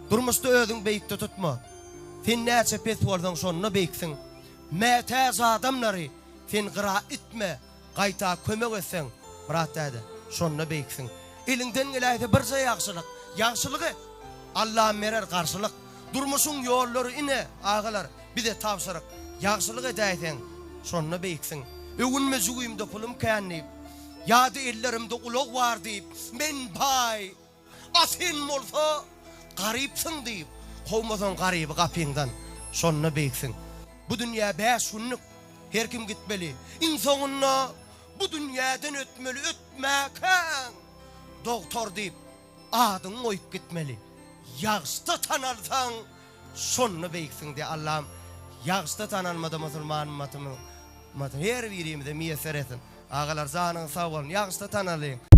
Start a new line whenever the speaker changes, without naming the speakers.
Durmuşda özüň beýikde tutma. Sen näçe pes bolsaň şonda beýiksiň. Mätäç adamlary sen gyra itme, gaýta kömek etseň, Myrat däde, şonda beýiksiň. Eliňden geläýse birje ýagşylyk, ýagşylyk et, Allam berer garşylyk. Durmuşyň ýollary ine, agalar, bize tabşyryk. Ýagşylyk edäýseň, şonda beýiksiň. Öwünme jübimde pulum kän diýip, ýa-da ellerimde ulag bar diýip, men baý, A sen bolsa garypsyň diýip, kowmasaň garyby gapyňdan, şonda beýiksiň. Bu dünýä bäş günlük, her kim gitmeli. Iň soňunda bu dünýäden ötmeli, ötmäkäň dogtor diýip, adyňy goýup gitmeli. Ýagşda tanalsaň, şonda beýiksiň diý Allam ýagşda tanalmada musulman ymmatymyň her birimize miýesser etsin. Agalar janyňyz sag bolsun, ýagşda tanalyň.